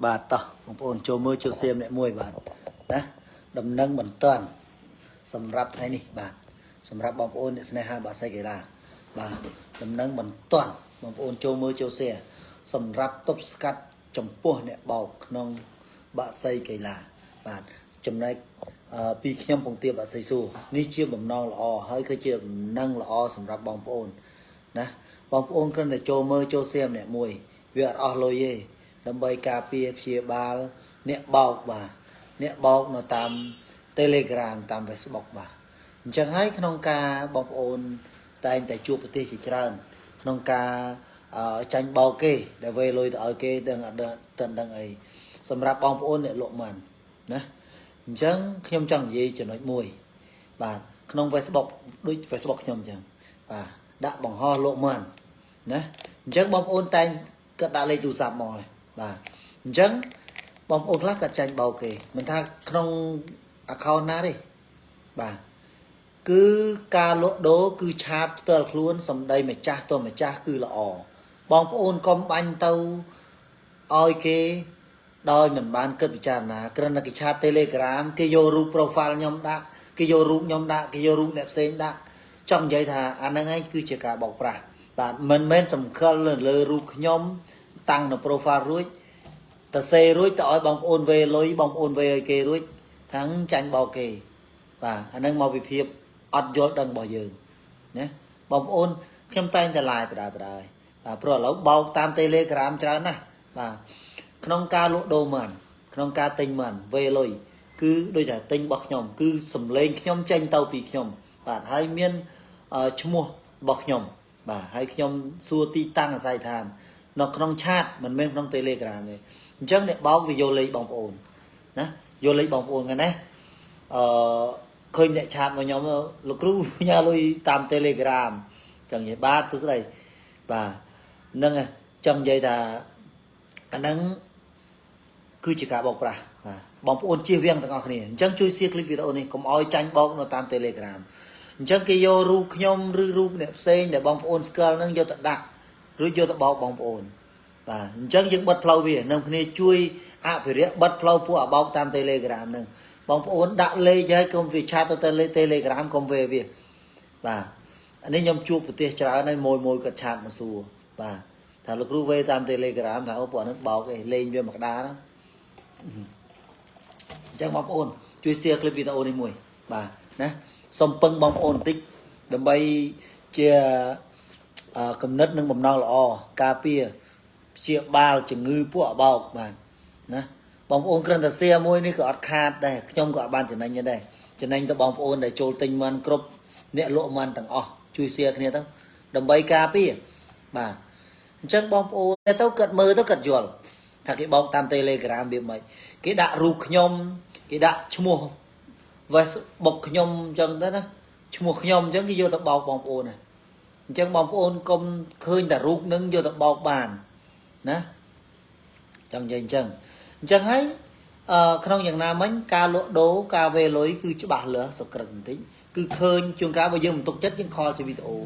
បាទតោះបងប្អូនចូលមើលចូលសៀមអ្នកមួយបាទណាដំណឹងបន្ទាន់សម្រាប់ថ្ងៃនេះបាទសម្រាប់បងប្អូនអ្នកស្នេហាបាសីកីឡាបាទដំណឹងបន្ទាន់បងប្អូនចូលមើលចូលសៀសម្រាប់ទប់ស្កាត់ចំពោះអ្នកបោកក្នុងបាសីកីឡាបាទចំណែកពីខ្ញុំពងទាបាសីសួរនេះជាបំណងល្អហើយគឺជាដំណឹងល្អសម្រាប់បងប្អូនណាបងប្អូនគ្រាន់តែចូលមើលចូលសៀមអ្នកមួយវាអត់អស់លុយទេដើម្បីការពារព្យាបាលអ្នកបោកបាទអ្នកបោកនៅតាម Telegram តាម Facebook បាទអញ្ចឹងហើយក្នុងការបងប្អូនតែងតែជួបប្រទេសជាច្រើន ក្នុងការចាញ់បោកគេដែលវេលុយទៅឲ្យគេដឹងអត់ដឹងដឹងអីសម្រាប់បងប្អូនអ្នកលក់មិនណាអញ្ចឹងខ្ញុំចង់និយាយចំណុចមួយបាទក្នុង Facebook ដូច Facebook ខ្ញុំអញ្ចឹងបាទដាក់បង្ហោះលក់មិនណាអញ្ចឹងបងប្អូនតែងគាត់ដាក់លេខទូរស័ព្ទមកហើយបាទអញ្ចឹងបងប្អូនខ្លះគាត់ចាញ់បោកគេមិនថាក្នុង account ណាទេបាទគឺការលក់ដូរគឺchat ផ្ទាល់ខ្លួនសម្ដីម្ចាស់ទៅម្ចាស់គឺល្អបងប្អូនកុំបាញ់ទៅឲ្យគេដោយមិនបានគិតពិចារណាគ្រាន់តែគេ chat Telegram គេយករូប profile ខ្ញុំដាក់គេយករូបខ្ញុំដាក់គេយករូបអ្នកផ្សេងដាក់ចង់និយាយថាអាហ្នឹងឯងគឺជាការបោកប្រាស់បាទមិនមែនសំខាន់លើរូបខ្ញុំតាំងនៅ profile រួចតសេរួចទៅឲ្យបងប្អូនវេលុយបងប្អូនវេឲ្យគេរួចថាងចាញ់បោកគេបាទអាហ្នឹងមកវិភាពអត់យល់ដឹងរបស់យើងណាបងប្អូនខ្ញុំតែងតែ live បដាបដាបាទព្រោះឥឡូវបោកតាម Telegram ច្រើនណាស់បាទក្នុងការលក់ដូរមិនក្នុងការទិញមិនវេលុយគឺដូចតែទិញរបស់ខ្ញុំគឺសំឡេងខ្ញុំចេញទៅពីខ្ញុំបាទហើយមានឈ្មោះរបស់ខ្ញុំបាទហើយខ្ញុំសួរទីតាំងអាស័យដ្ឋាននៅក្នុង chat មិនមែនក្នុង Telegram ទេអញ្ចឹងអ្នកបោកវាយកលេខបងប្អូនណាយកលេខបងប្អូនហ្នឹងណាអឺឃើញអ្នក chat មកខ្ញុំលោកគ្រូផ្ញើលុយតាម Telegram ចង់និយាយបាទសួស្តីបាទហ្នឹងចង់និយាយថាអាហ្នឹងគឺជាការបោកប្រាស់បាទបងប្អូនជៀសវាងទាំងអស់គ្នាអញ្ចឹងជួយ share คลิปវីដេអូនេះកុំឲ្យចាញ់បោកនៅតាម Telegram អញ្ចឹងគេយករូបខ្ញុំឬរូបអ្នកផ្សេងដែលបងប្អូនស្គាល់ហ្នឹងយកទៅដាក់ឬយកទៅបោកបងប្អូនបាទអញ្ចឹងយើងបិទផ្លូវវានឹងគ្នាជួយអភិរក្សបិទផ្លូវពួកអាបោកតាម Telegram ហ្នឹងបងប្អូនដាក់លេខហើយកុំវា chat ទៅ Telegram កុំវេវាបាទអានេះខ្ញុំជួបប្រទេសច្រើនហើយមួយមួយគាត់ chat មកសួរបាទថាលោកគ្រូវេតាម Telegram ថាអូពួកហ្នឹងបោកឯងលេងវាមកក្តារណាអញ្ចឹងបងប្អូនជួយ share คลิปវីដេអូនេះមួយបាទណាសូមពឹងបងប្អូនបន្តិចដើម្បីជាគំនិតនិងបំណងល្អការពារព្យាបាលជំងឺពួកអបោកបាទណាបងប្អូនគ្រាន់តែ share មួយនេះក៏អត់ខាតដែរខ្ញុំក៏អត់បានចំណេញដែរចំណេញទៅបងប្អូនដែលចូលទិញមិនគ្រប់អ្នកលក់មិនទាំងអស់ជួយ share គ្នាទៅដើម្បីការពារបាទអញ្ចឹងបងប្អូនទៅគាត់មើលទៅគាត់យល់ថាគេបោកតាម Telegram វាមិនគេដាក់រូបខ្ញុំគេដាក់ឈ្មោះ Facebook ខ្ញុំអញ្ចឹងទៅណាឈ្មោះខ្ញុំអញ្ចឹងគេយកទៅបោកបងប្អូនណាអញ្ចឹងបងប្អូនកុំឃើញតែរូបនឹងយកទៅបោកបានណាចង់និយាយអញ្ចឹងអញ្ចឹងហើយអឺក្នុងយ៉ាងណាមិញការលក់ដូរការវេលុយគឺច្បាស់លាស់សុក្រិតបន្តិចគឺឃើញជួនកាលបើយើងមិនទុកចិត្តយើង call ជាវីដេអូ